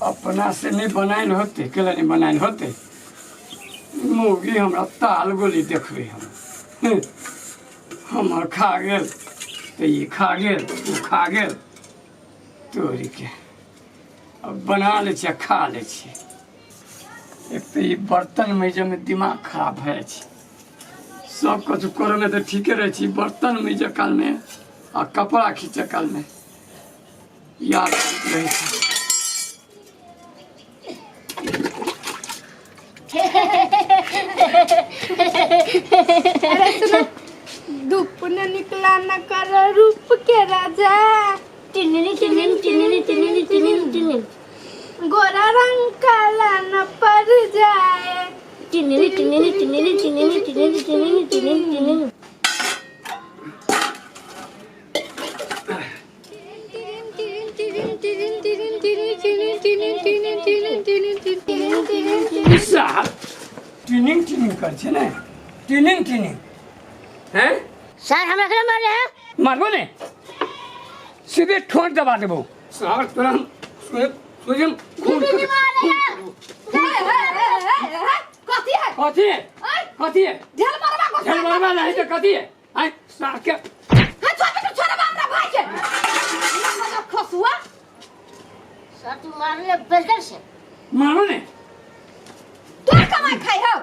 अपना से नहीं बनायल होते केला नहीं बनायल होते मौगी हमरा ताल गोली देखबे हम हमर खा गेल तऽ ई खा गेल ओ खा गेल तोरीके अब बना लै छियै आ खा लै छियै। एक तऽ ई बर्तन मजैमे दिमाग खराब भए जाइ छै। सब किछु करैमे तऽ ठीके रहै छी, बर्तन मजै कालमे आ कपड़ा खींचै कालमे याद आबैत रहै छै। अरे सुनो, धूप न निकला न कर रूप के राजा। टिनिनी टिनिन टिनिनी टिनिनी टिनिन टिनिन। गोरा रंग काला न पड़ जाए। टिनिनी टिनिनी टिनिनी टिनिनी टिनिनी टिनिनी टिनिन टिनिन। साहब टिनिंग टिनिंग कर छै ने, टिनिंग टिनिंग हैं। सर हमरा के मारे है? मारबो ने, सीधे ठोंठ दबा देबो सार तोरा। हम सुने सुने खून दीदी मारे है। कथी है? कथी है? कथी है? ढेल मारबा को। झेल मारबा नहीं तो कथी है? आय सार के। हाँ, छोड़ के छोड़बा हमरा भाई के मगर खसुआ। सर तू मारले बेलकर से। मारो ने। तोर कमाई खाई हो?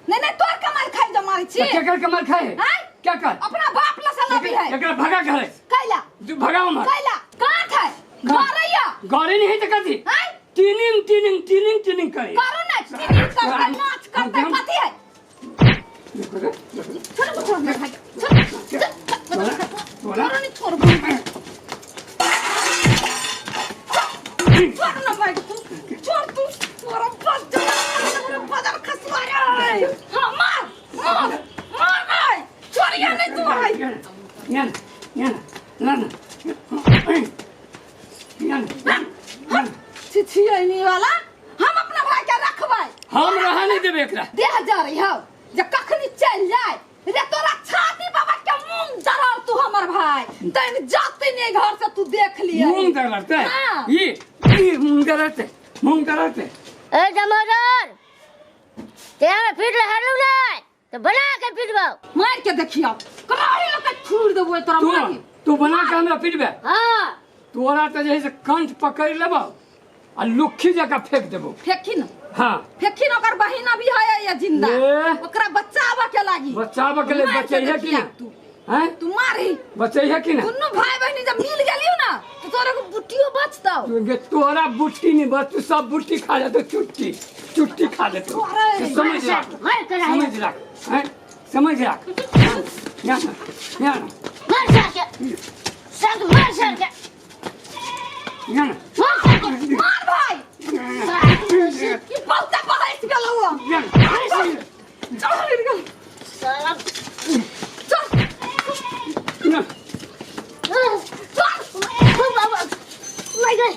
नहीं नहीं, तोर कमाई खाई जो मारी छी। क्या कर कमाई खाए है? आय? क्या कर? अपना बाप ला साला भी है। एकरा भगा घरे। कैला? तू भगाओ मार। कैला? कहाँ खाए? गरैया। गरे नहीं है तो कथी? आय? टिनिंग टिनिंग टिनिंग टिनिंग करे। करू ना, टिनिंग करते नाच करते कथी है? छोड़ छोड़ हमरा भाई के। छोड़ तोरा छोड़ नहीं, छोड़ छोड़ ना भाई के तू, छोड़ तू। तोरा बस जा, बाजार खसवा रे। हाँ, मार मार मार भाई, छोड़िए नहीं तू भाई। ना ना ना ना ना ना। छिछियनी वाला हम अपना भाई के रखबै। हम रहा नहीं देबे एकरा। देह जा रही हो जे कखनी चल जाए रे तोरा छाती बाबा के मुंह जरल तू हमर भाई तैन जाते नहीं घर से तू देख लिया। मूंग दरलते। हाँ। ये मूंग दरलते, मूंग दरलते। ए जमोदर ते हमरा फिट रहलू नै तो बना के पिटबो। मार के देखियो कराही लोग के छूड़ देबो तोरा। तू मारी तू बना के हमरा पिटबे? हां। तोरा तो जैसे कंठ पकड़ लेबो आ लुक्खी जका फेंक देबो। फेंकी न। हाँ। फेंकी न, ओकर बहिना भी है या जिंदा। ए। ओकरा बचावा के लागी। बचावा के लिए मार के बचै है कि देखिया ना? तू। हैं? तू मारी। बचै है कि ना? दुनू भाई बहिनी जब मिल गेलियो ना तो तोरा को बुटियो बचतौ। तू गे तोरा बुट्टी नहीं बच, तू सब बुट्टी खा जातो, चुट्टी चुट्टी खा लेतो। अरे, तो समझ रख, मार के रहे। समझ रख, हैं? समझ रख। यहाँ ना, यहाँ ना, मार सर के सर मार सर के यहाँ ना, मार सर के। मार भाई, ई बहुत बहस गेलौ। यहाँ ना, चल गेल। साला। चल। यहाँ। चल। बाबा my गए।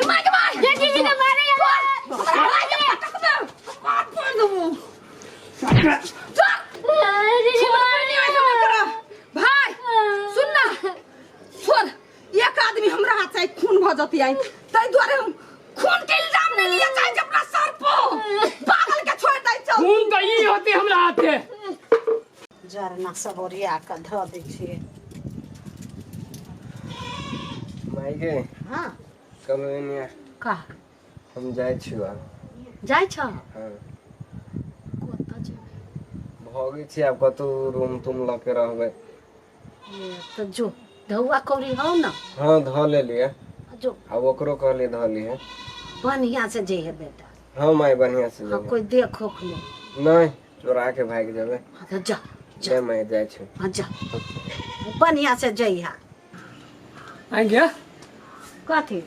मार के मार। ये दीदी के मारे यार। हमरा भाई के पटक दे, मार पड़ देबो। चल। दीदी छोड़ मारे। नहीं आई हमरा भाई, सुन ना, छोड़। एक आदमी हमरा हाथ से खून भ जती आई तै दुआरे हम खून के इल्जाम नहीं लिया चाहे जे अपना सर पर पागल के छोड़ दै चल। खून तो ई होती हमरा हाथे। जरना सब ओरिया कऽ धऽ दै छियै। माय गे। हाँ। कहलहुँ एने। का? हम जाइ छी आब। जाइ छह? हाँ। कतऽ जेबै? भगै छी आब, कतहु रूम तूम लऽ के रहबै। ए, तऽ जो धौआ कौड़ी हौ न? हाँ, धऽ लेलियै। जो। आब ओकरो कहलियै धऽ लिहे। बढ़िया से जइहे बेटा। हाँ माय, बढ़िया से हाँ। जेबै। कोई देख उख नहीं? नहि, चोरा के भागि जेबै। हाँ तऽ जा। जय माय, जाइ छी। हाँ, जा, बढ़िया से जइहा। आ गया। कथी?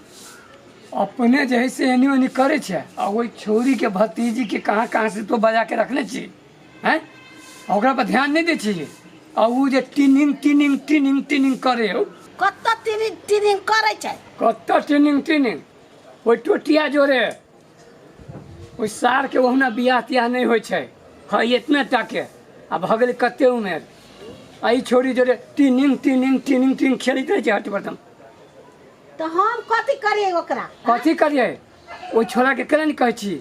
अपने जे है से एनी ओनी करे छै आ ओहि छौरी के भतीजी के कहाँ कहाँ से तो बजा के रखने छी हैं, आ ओकरा पर ध्यान नहीं दै छी आ उ जे टिनिंग टिनिंग टिनिंग टिनिंग करे हो। कतऽ टिनिंग टिनिंग करै छै? कतऽ टिनिंग टिनिंग? ओहि टोटिया जोरे ओहि सार के ओहुना बियाह तियाह नहीं होइ छै। हाँ, इतना टाके आ भऽ गेलै कते उमेर। आ ई छोरी जोरे टीनिंग टीनिंग टीनिंग टीनिंग खेलैत रहै छै हट बर्तन। तऽ हम कथी करियै ओकरा? कथी करियै? ओहि छोराके केना नहि कहै छी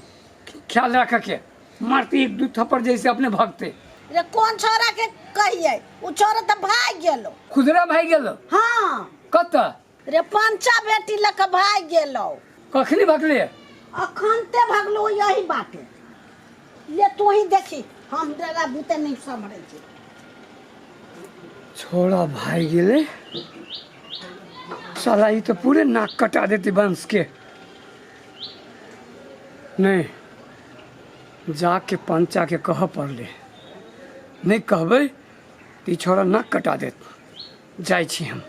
ख्याल राखऽके, मारती एक दू थप्पड़ जैसे अपने भगते। रे कोन छोरा के कहियै? उ छोरा तऽ भागि गेलो। खुदरा भागि गेलो? हाँ। कतऽ? रे पंचा बेटी लऽ कऽ भागि गेलो। कखनी भगले? अखन ते भगलो यही बाटे। ले तू ही देखी, हम डेरा बूते नहीं सम्हरै छी। छोड़ा भागि गेलै साला, ई तऽ पूरे नाक कटा देती वंश के। नहीं, जाके पंचा के कहऽ पड़लै, नहि कहबै तऽ ई छोड़ा नाक कटा देत। जाइ छी हम।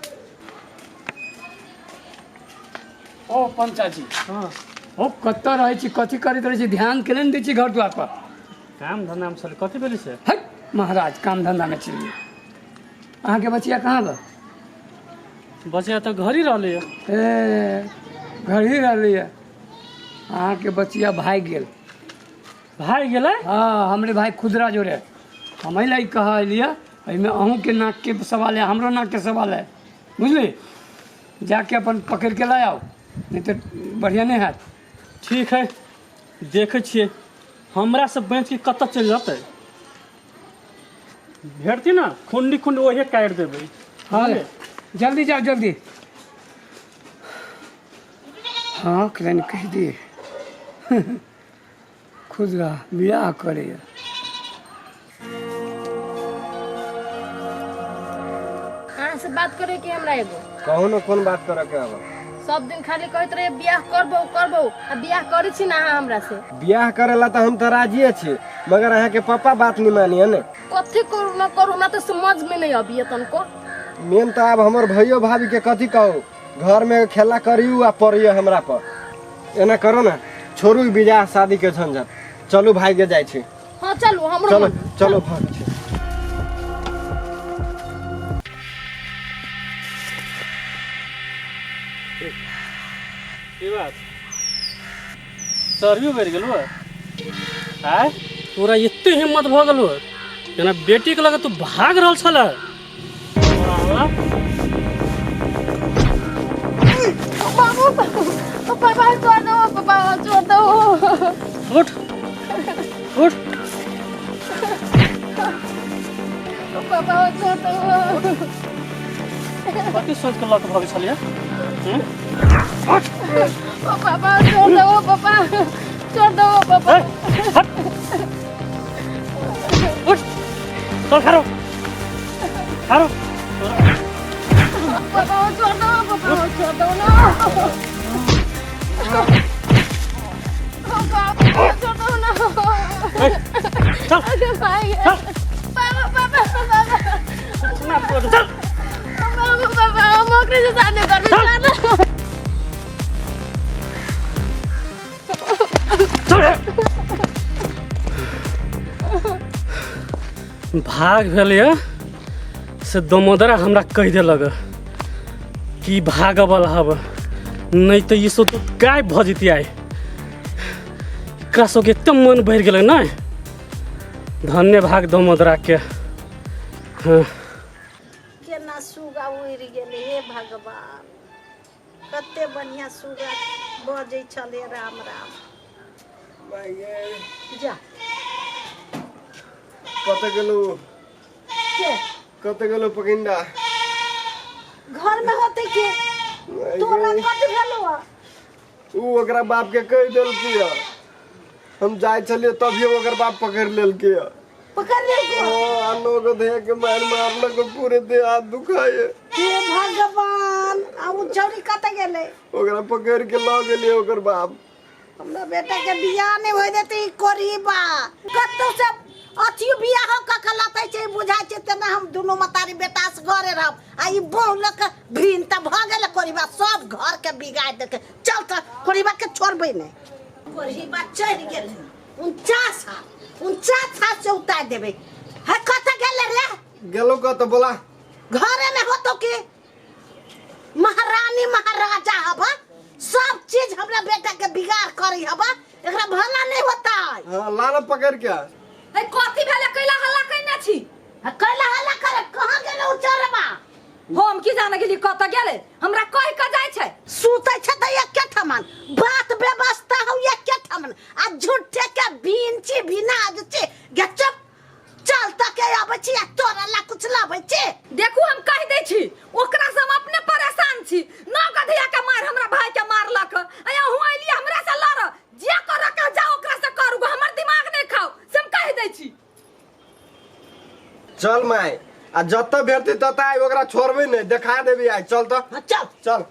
ओ पंचा जी। हाँ। ओ कतऽ रहै छी, कथी करैत रहै छी, ध्यान केने नहि दै छी घर द्वार पर? काम धंधा में छलै, कथी भेलै से? हट महाराज, काम धंधा में चलिए। अहाँके बचिया कहाँ बा? बचिया तऽ घर ही रहलै। ए घर ही रहलै। अहाँके बचिया भागि गेल। भागि गेलै? हाँ, हमरे भाई खुदरा जोड़े हम एहि लागि कह एलियै। एहिमे अहूँके नाकके सवाल है, हमरो नाकके सवाल है, बुझली? जाके अपन पकड़ि के लाय आउ, नहीं तऽ बढ़िआँ नहि हैत। ठीक है, देखै छियै हमरा से बचि के कतऽ चलि जेतै। भेटती ने खुंडी खुंडी ओहे काटि देबै। हाँ, जल्दी जाओ जल्दी। हाँ, किरण कहि दिए खुदरा बियाह करैया। अहाँ से बात करे के हमरा एगो। कहू ने, कोन बात करे के अब? सब दिन खाली कहैत रहे बियाह करबो करबो, आ बियाह करै छी ना अहाँ हमरा से? बियाह करेला तऽ हम तऽ राजिए छी, मगर अहाँके पापा बात नहीं मानिए ने। कथी करू ना करू, हमरा तऽ समझ में नहीं अबिए तनको। मेन तऽ आब हमर भैयो भाभी के कथी कहू, घर में खेला करियू आ पड़िए हमरा पर। एना करो ने, छोड़ू ई बियाह शादी के झंझट, चलू भाग्य जाइ छी। हाँ चलू, हमरो चलो। मन। चलो भाग छी। की बात, चर्बी बढ़ि गेलौ? आय तोरा एते हिम्मत भऽ गेलौ जेना बेटीके लग तू भाग रहल छल? बाबू पापा, छोड़ दो पापा, छोड़ दो। उठ उठ। पापा, छोड़ दो। कथी सोच के लऽ कऽ भगै छलियै? हम्म? पापा, छोड़ दो पापा, छोड़ दो पापा। ए, हट, उठ, चल खारो खारो। पापा, छोड़ दो पापा, छोड़ दो ना पापा, छोड़ दो ना। चल। अरे भाई, चल। पापा पापा पापा। ना, चल। बाबू, पापा, हम ओकरे से शादी करबे। चल। भाग भेल यऽ से दमोदरा हमरा कहि देलक कि भागऽवला हब, नहि तऽ ई सब तऽ गायब भऽ जेती आइ। एकरा सबके एते मन बढ़ि गेलै ने, धन्य भाग दमोदराके। हाँ। केना सुगा उड़ि गेलै, हे भगवान! कते बढ़िआँ सुगा बजै छलै, राम राम। जा। कतऽ गेलौ? के? कतऽ गेलौ पकिंडा? घर में होते के। तोरा कथी भेलो? ऊ ओकरा बाप के कहि देलकै हँ। हम जाइ छलियै तभिए ओकर बाप पकड़ि लेलकै हँ। पकड़ लेलको? हाँ, आ नोक धे के मारि मारलक, पूरे देह हाथ दुखाइए। हे भगवान! आ उ छौरी कतऽ गेलै? ओकरा पकड़ि के लऽ गेलियै ओकर बाप। हमरा बेटा के बियाह नहि होय देते ई कोरीबा। कतौ से अथियो बियाह कऽ के लतै छै, बुझाइ छै तेना हम दुनू मतारी बेटा से घरे रहब, आ ई बहु लऽ के भिन तऽ भऽ गेलै। कोरीबा सब घर के बिगाड़ देलकै। चल तऽ, कोरीबा के छोड़बै नहि। कोरीबा चढ़ि गेलै 49 हाथ, 49 हाथ से उतार देबै। हे, कतऽ गेलै रे? गेलौ कतऽ बोला? घरे में होतो की? महारानी महाराजा हबा, सब चीज हमरा बेटा के बिगाड़ करी हबा। एकरा भला नहीं होता है। हाँ, ला ना पकड़ के। है कथी भेलै? कैला हल्ला कैने छी? आ कैला हल्ला करे? कहाँ गेल? की जाने गेली कतऽ गेलै हमरा कहि कऽ जाइ छै। सुतै छै तऽ एके ठमन, बात व्यवस्था हौ एके ठमन, आ झूठे के बीन छी बिनाज छी। गे चुप, चल तऽ के अबै छी आ तोरा ला कुछ लाबै छी। देखू हम कहि दै छी, ओकरा से हम अपने परेशान छी। नौ गधिया के मार हमरा भाई के मारलक, आ अहूँ अयलियै हमरा से लड़। जे करऽ के जाओ ओकरा से करू, हमर दिमाग नहि खाउ, से हम कहि दै छी। चल माय, आ जतऽ भेटतै ततऽ आइ ओकरा छोड़बै नहि, देखा देबी आइ। चल तऽ। हाँ, चल चल।